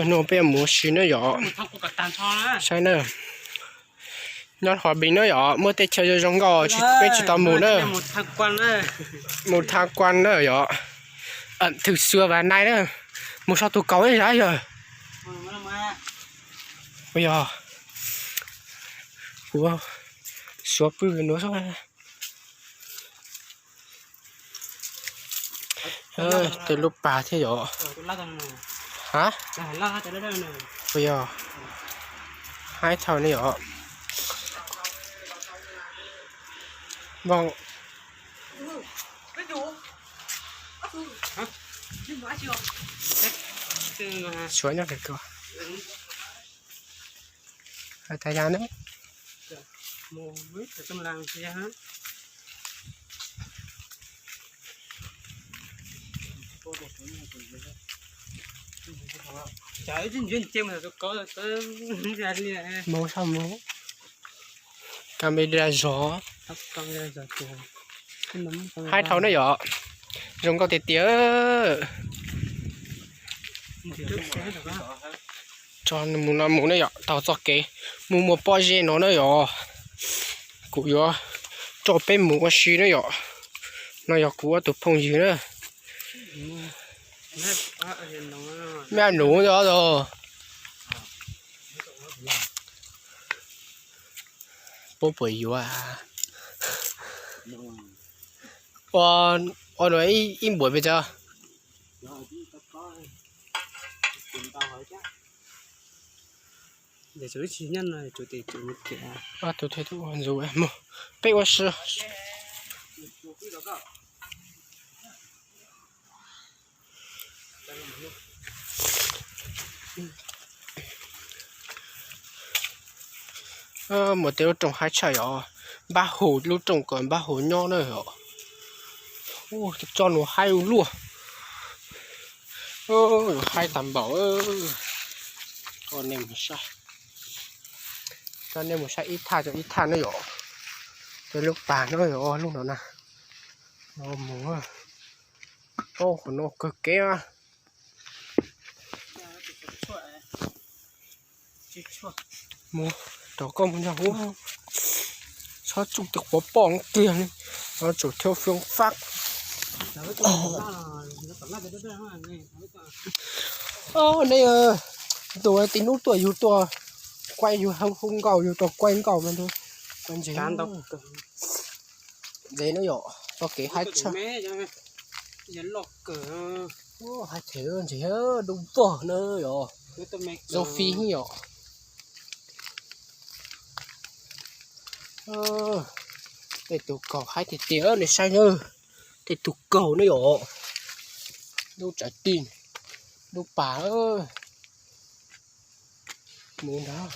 Hnub no peb yuav mus ua si na yom. Saib na. Nyob Hòa Bình na yom, muaj tej chaw zoo zoo nkauj peb tsis tau mus na. Mus tham quan na yom. Ẩm thực xưa và nay na. Mus so tus kaus ib yam yog. Ua yog. Kuv suav pw nuav. Tej lub pas thiab yom. Ha? Ua yog. Haib thaum ne yom. Npoo. Suav nyob kawg. Hais tas yog ne. Mus saib mus. Camera zov. Haib dhau ne yom. Zoo nkauj tiag tiag. Tso mus no mus ne yom, taug txoj kev mus muag pob zeb no na yom. Kuv yuav coj peb mus ua si na yom. No yog kuv ob tug phooj ywg na. Mej nuv os. Puab puas yuav? Ua, ua ib npuas pes tsawg? Tus twg ua ntxuv mus, peb ua si. Muaj tej lub rooj haib tshaj yom, npab hus lub rooj kom npab hus nyob na yom. Coj nws haib ua luaj, haib tag npaum. Coj nej mus saib, coj nej mus saib ib thaj rau ib thaj na yom. Tej lub pas no yog lub no na, no mus, qhov no kawg kev. Mus, rau koj mus nrog hu, txhob tsuj tej quav poj kiag li, no tsum thiab foob fab. Nej, tus tij nub tuaj yug tuaj, kuaj yug hu nkaus yug tuaj kuaj nkaus mas ntag. Ntxeev na yom, txoj kev haib tshaj. Haib them ntxeev dub vog na yom, zoo fij yom. Tej tus kaus haib tiag tiag nej saib na, tej tus kaus na yom, lub tsav tij, lub pas. Mus nrad.